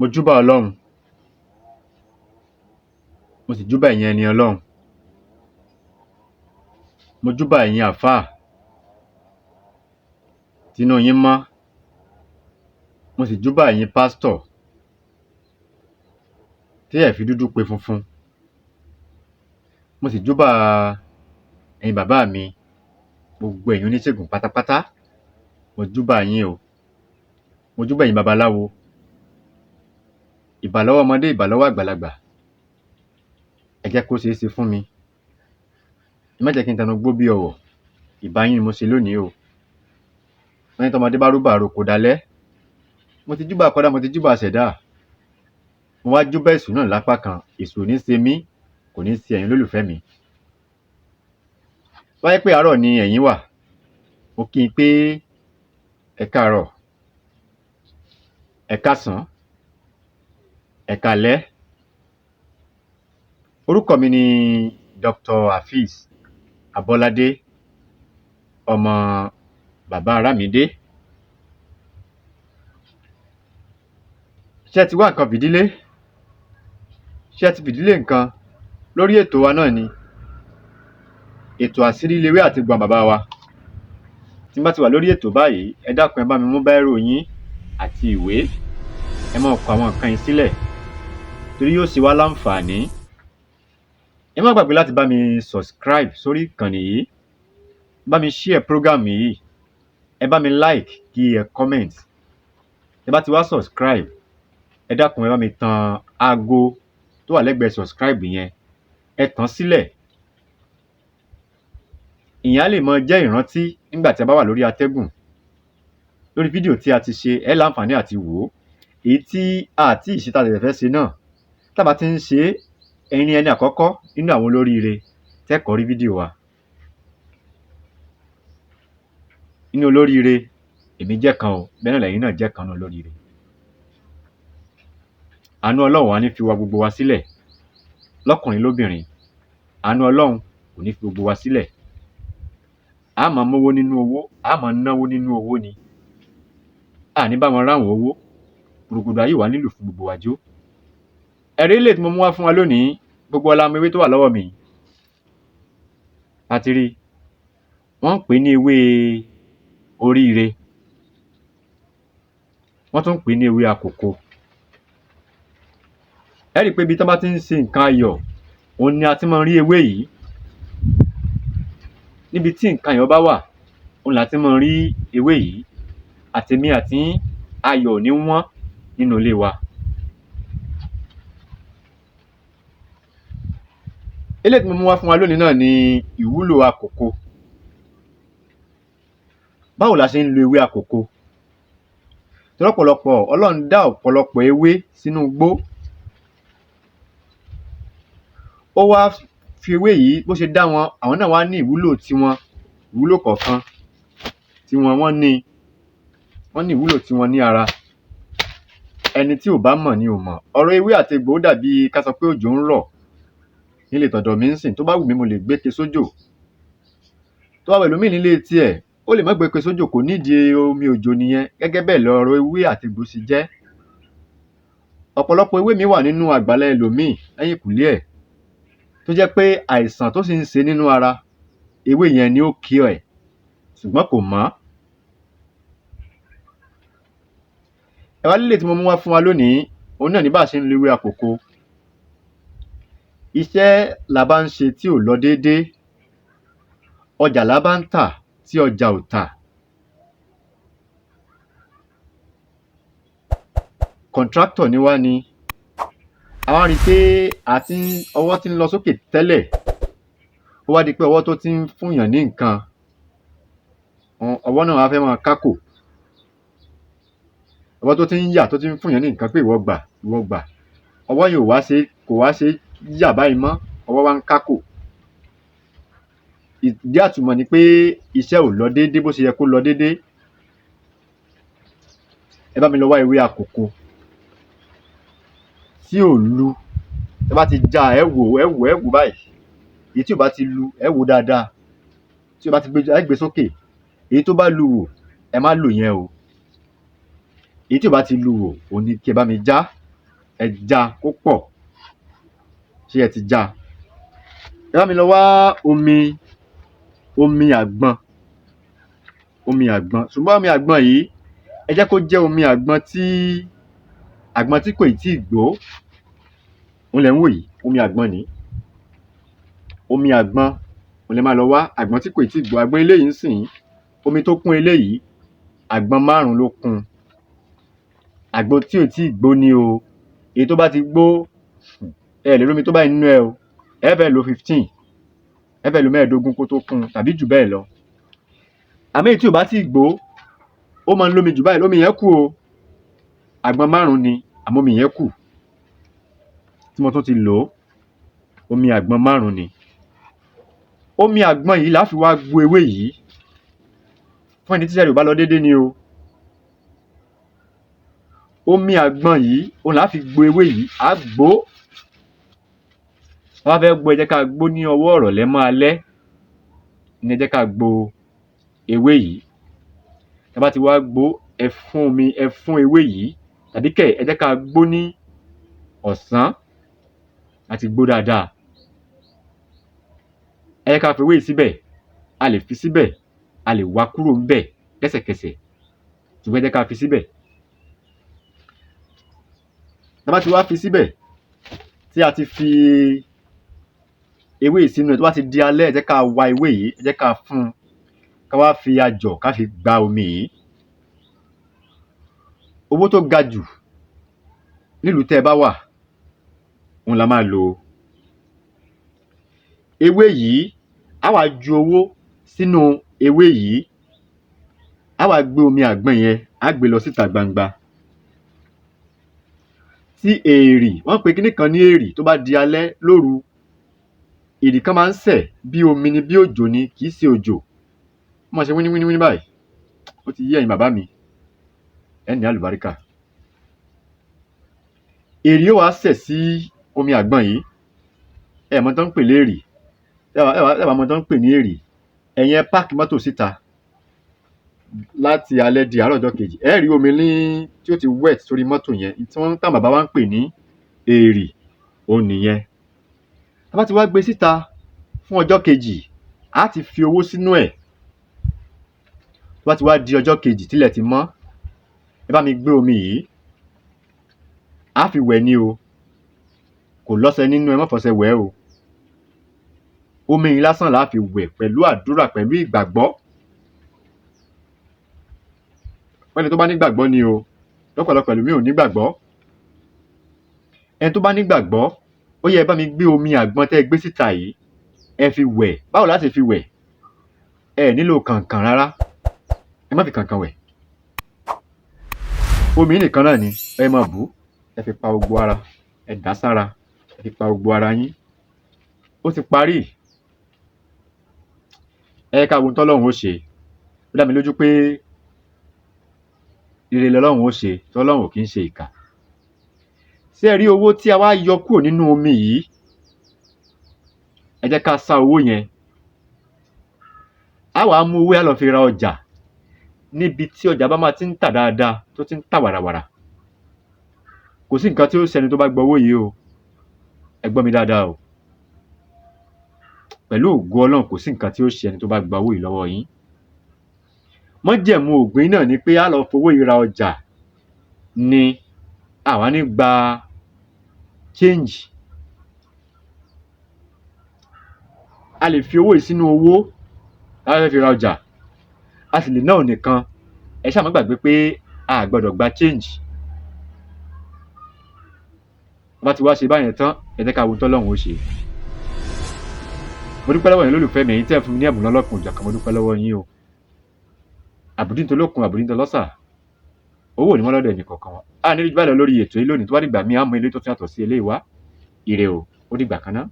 Mo júbà Ọlọ́run, mo sì júbà ẹ̀yin ẹni Ọlọ́run. Mo júbà ẹ̀yin àfáà tínú yín mọ́. Mo sì júbà ẹ̀yin pásítọ̀ tí ẹ̀ fi dúdú pe funfun. Mo sì júbà ẹ̀yin bàbá mi, gbogbo ẹ̀yin oníṣègùn pátápátá, mo júbà yín o. Mo júbà ẹ̀yin babaláwo. Ìbà lọ́wọ́ ọmọdé, ìbà lọ́wọ́ àgbàlagbà. Ẹ jẹ́ kó ṣeé ṣe fún mi. Ẹ má jẹ́ kí n tẹnu gbó bí ọ̀wọ̀. Ìbà yín ni mo ṣe lónìí o. Wọ́n ní tọ́mọdé bá rúbà àrokò dalẹ́. Mo ti júbà akọ́dá, mo ti júbà aṣẹ̀dá. Mo wá júbà èṣù náà lápá kan. Èṣù ò ní ṣe mí, kò ní ṣe ẹ̀yin olólùfẹ́ mi. Tó bá jẹ́ pé àárọ̀ ni ẹ̀yin wà, mo kí yín pé ẹ káàárọ̀, ẹ káàsán, ẹ káalẹ́. Orúkọ mi ni Dr. Hafiz Abọ́ládé, ọmọ bàbá Arámidé. Ṣé ẹ ti wá nǹkan fìdílé? Ṣé ẹ ti fìdílé nǹkan? Lórí ètò wa náà ni. Ètò àṣírí lewé àti egbò àwọn bàbá wa. Tí n bá ti wà lórí ètò báyìí, ẹ dákun, ẹ bá mi mú báírò yín àti ìwé. Ẹ máa kọ àwọn nǹkan yìí sílẹ̀ torí yóò ṣe wá láǹfààní. Ẹ má gbàgbé láti bá mi subscribe sórí ìkànnì yìí. Bá mi share program yìí. Ẹ bá mi like kí ẹ comment. Ẹ bá ti wá subscribe, ẹ dákun, ẹ bá mi tan aago tó wà lẹ́gbẹ̀ẹ́ subscribe yẹn. Ẹ tàn sílẹ̀. Ìyẹn á lè máa jẹ́ ìrántí nígbà tí a bá wà lórí atẹ́gùn. Lórí fídíò tí a ti ṣe, ẹ láǹfààní àti wò ó. Èyí tí a à tíì ṣe tá a ṣẹ̀ṣẹ̀ fẹ́ ṣe náà. Tá a bá ti ń ṣe é, ẹ̀yin ni ẹni àkọ́kọ́ nínú àwọn olóríire tẹ́ kọ́kọ́ rí fídíò wa. Nínú olóríire, èmi jẹ́ kan o, bẹ́ẹ̀ náà lẹ̀yin náà jẹ́ kan nínú olóríire. Àánú Ọlọ́run á ní fi wa gbogbo wa sílẹ̀, lọ́kùnrin lóbìnrin. Àánú Ọlọ́run kò ní fi gbogbo wa sílẹ̀. A máa mówó nínú owó, a máa náwó nínú owó ni. A ní bá wọn ráhùn owó. Gbùrùgbùrù ayé ò wá nílù fún gbogbo wa jó. Ẹ̀rí eléyìí tí mo mú wá fún wa lónìí, gbogbo wa la mọ ewé tó wà lọ́wọ́ mi yìí. A ti rí i. Wọ́n ń pè é ní ewé oríire. Wọ́n tún ń pè é ní ewé akòko. Ẹ rí i pé ibi tán bá ti ń ṣe nǹkan ayọ̀, òun ni a ti máa ń rí ewé yìí. Níbi tí nǹkan ayọ̀ bá wà, òun là ti máa ń rí ewé yìí. Àtèmi àtiyín, ayọ̀ ò ní wọ́n nínú ilé wa. Eléyìí tí mo mú wá fún wa lónìí náà ni ìwúlò akòko. Báwo la ṣe ń lo ewé akòko? Torí ọ̀pọ̀lọpọ̀ Ọlọ́run dá ọ̀pọ̀lọpọ̀ ewé sínú igbó. Ó wá fi ewé yìí, bó ṣe dá wọn, àwọn náà wá ní ìwúlò tiwọn, ìwúlò kọ̀ọ̀kan tiwọn wọ́n ní. Wọ́n ní ìwúlò tiwọn ní ara. Ẹni tí ò bá mọ̀ ni ò mọ̀. Ọ̀rọ̀ ewé àti egbò ó dàbí ká sọ pé òjò ń rọ̀ nílé tọ̀dọ̀ mi ńsìn. Tó bá wù mí, mo lè gbéke sójò. Tó bá wù ẹlòmíì nílé tiẹ̀, ó lè má gbéke sójò, kò nídìí omi òjò nìyẹn. Gẹ́gẹ́ bẹ́ẹ̀ lọ̀rọ̀ ewé àti egbò ṣe jẹ́. Ọ̀pọ̀lọpọ̀ ewé míì wà nínú àgbàlá ẹlòmíì lẹ́yìnkùlé ẹ̀ tó jẹ́ pé àìsàn tó sì ń ṣe nínú ara, ewé yẹn ni ó cure ẹ̀, ṣùgbọ́n kò mọ̀. Ẹ wá léléyìí tí mo mú wá fún wa lónìí, òun náà ni bá ṣe ń lo ewé akòko. Iṣẹ́ la bá ń ṣe tí ò lọ déédé. Ọjà la bá ń tà tí ọjà ò tà. Contractor ni wá ni. A wá rí i pé a ti ń ọwọ́ ti ń lọ sókè tẹ́lẹ̀. Ó wá di pé ọwọ́ tó ti ń fúnyàn ní nǹkan, ọwọ́ náà wá fẹ́ máa kákò. Ọwọ́ tó ti ń yà, tó ti ń fúnyàn ní nǹkan pé ìwọ gbà, ìwọ gbà. Ọwọ́ yẹn ò wá ṣe, kò wá ṣe yà báyìí mọ́, ọwọ́ wá ń kákò. Ìdí àtùmọ̀ ni pé iṣẹ́ ò lọ déédé bó ṣe yẹ kó lọ déédé. Ẹ bá mi lọ wá ewé akòko tí ò lu. Tẹ́ bá ti já a, ẹ wò ó, ẹ wò ó, ẹ wò ó báyìí. Èyí tí ò bá ti lu, ẹ wò ó dáadáa. Tí ò bá ti gbé, ẹ gbé sókè. Èyí tó bá lu wò, ẹ má lò yẹn o. Èyí tí ò bá ti lu wò, òun ni kí ẹ bá mi já. Ẹ já kó pọ̀. Ṣé ẹ ti já? Ẹ bá mi lọ wá omi, omi àgbọn, omi àgbọn. Ṣùgbọ́n omi àgbọn yìí, ẹ jẹ́ kó jẹ́ omi àgbọn tí àgbọn tí kò ì tíì gbó. Òun lẹ̀ ń wò yìí, omi àgbọn nìí. Omi àgbọn òun lẹ máa lọ wá, àgbọn tí kò ì tíì gbó. Àgbọn eléyìí ńsìnyí, omi tó kún eléyìí, àgbọn márùn-ún ló kún un. Àgbọn tí ò tíì gbó ni o. Èyí tó bá ti gbó, ẹ lè rómi tó báyìí nínú ẹ̀ o. Ẹ́ fẹ́ẹ̀ lo 15, ẹ́ fẹ́ẹ̀ lo 15 kó tó kún un tàbí jù bẹ́ẹ̀ lọ. Àmọ́ èyí tí ò bá tíì gbó, ó máa ń lómi jù báyìí lọ, omi yẹn kù o. Àgbọn márùn-ún ni, àmọ́ omi yẹn kù tí mo tún ti lò ó. Omi àgbọn márùn-ún ni. Omi àgbọn yìí lá fi wá gbo ewé yìí. Fún ẹni tíṣẹ́ rẹ̀ ò bá lọ déédé ni o. Omi àgbọn yìí òun là á fi gbo ewé yìí, à á gbò ó. Tá bá fẹ́ gbó, ẹ jẹ́ ká gbó ní ọwọ́ ìrọ̀lẹ́ mọ́ alẹ́ ni ẹ jẹ́ ká gbo ewé yìí. Tá bá ti wá gbó, ẹ fún omi, ẹ fún ewé yìí, tàbí kẹ̀ ẹ jẹ́ ká gbó ní ọ̀sán, a ti gbó dáadáa. Ẹ jẹ́ ká fi ewé yìí síbẹ̀, a lè fi síbẹ̀, a lè wá kúrò ńbẹ̀ lẹ́sẹ̀kẹsẹ̀, ṣùgbọ́n ẹ jẹ́ ká fi síbẹ̀. Tá bá ti wá fi síbẹ̀, tí a ti fi ewé yìí sínú ẹ̀, tó bá ti di alẹ́, ẹ jẹ́ ká wa ewé yìí, ẹ jẹ́ ká fún un, ká wá fi ajọ̀ ká fi gba omi yìí. Owó tó ga jù nílùú tẹ́ ẹ bá wà, òun la máa lò o. Ewé yìí, á wá ju owó sínú ewé yìí, á wá gbé omi àgbọn yẹn, á gbé lọ síta gbangba. Tí èèrì, wọ́n ń pe kinní kan ní èèrì, tó bá di alẹ́ lóru, ìrì kan máa ń sẹ̀ bí omi ni, bí òjò ni, kì í ṣe òjò. Ó máa ṣe wíní wíní wíní báyìí. Ó ti yé ẹ̀yin bàbá mi, ẹ ní àlùbáríkà. Èrì yóò wá sẹ̀ sí omi àgbọn yìí. Ẹ mọ tán ń pè léèrì. Ẹ bá mọ tán ń pè ní èrì, ẹ̀yin ẹ páàkì mọ́tò síta láti alẹ́ di àárọ̀ ọjọ́ kejì, ẹ rí omi ní tí ó ti wet sórí mọ́tò yẹn. Tí wọ́n táwọn bàbá wa ń pè ní èrì, òun nìyẹn. Tá bá ti wá gbé síta fún ọjọ́ kejì, á ti fi owó sínú ẹ̀. Tó bá ti wá di ọjọ́ kejì tílẹ̀ ti mọ́, ẹ bá mi gbé omi yìí, á fi wẹ̀ ni o. Kò lọ́ṣẹ nínú, ẹ má fọṣẹ wẹ̀ ẹ́ o. Omi yìí lásán là á fi wẹ̀ pẹ̀lú àdúrà, pẹ̀lú ìgbàgbọ́. Fẹ́ni tó bá nígbàgbọ́ ni o. Lọ́pọ̀lọpọ̀ ẹlòmíì ò nígbàgbọ́. Ẹni tó bá nígbàgbọ́, ó yẹ ẹ bá mi gbé omi àgbọn tẹ́ ẹ gbé síta yìí, ẹ fi wẹ̀. Báwo la ṣe fi wẹ̀? Ẹ nílò kànkàn rárá. Ẹ má fi kànkàn wẹ̀. Omi nìkan náà ni ẹ máa bù ú, ẹ fi pa gbogbo ara, ẹ dà á sára, ẹ fi pa gbogbo ara yín. Ó ti parí. Ẹ jẹ́ ká wo ohun tọ́lọ́run ó ṣe. Ó dá mi lójú pé rere lọlọ́run ó ṣe, tọ́lọ́run ò kí ń ṣe ìkà. Ṣé ẹ rí owó tí a wá yọ kúrò nínú omi yìí? Ẹ jẹ́ ká sá owó yẹn. Á wàá mú owó yẹn, á lọ fi ra ọjà níbi tí ọjà bá máa ti ń tà dáadáa, tó ti ń tà wàràwàrà. Kò sí nǹkan tí ó ṣẹni tó bá gba owó yìí o. Ẹ gbọ́ mi dáadáa o. Pẹ̀lú ògo Ọlọ́run, kò sí nǹkan tí ó ṣe ẹni tó bá gba owó yìí lọ́wọ́ yín. Májẹ̀mú ògùn yìí náà ni pé á lọ fowó yìí ra ọjà ni, àwa ní gba change. A lè fi owó yìí sínú owó tá fẹ́ fi ra ọjà, a sì lè ná òun nìkan. Ẹ ṣáà má gbàgbé pé a gbọ́dọ̀ gba change. Bá ti wá ṣe báyẹn tán, ẹ jẹ́ ká wo tọ́lọ́run ó ṣe. Mo dúpẹ́ lọ́wọ́ yín lólùfẹ́ mi, ẹ̀yin tẹ́ ẹ̀ fún mi ní ẹ̀bùn lọ́lọ́kan òjọ̀kan, mo dúpẹ́ lọ́wọ́ yín o. Àbùdí ń tolókun, àbùdí ń tọlọ́sà, owó ò ní wọ́n lọ́dọ̀ ẹnì kọ̀ọ̀kan wa. A ní jù báyìí lọ lórí ètò yìí lónìí. Tó bá dìgbà míì, á mú eléyìí tó tún yàtọ̀ sí eléyìí wá. Ire o, ó dìgbà kan náà.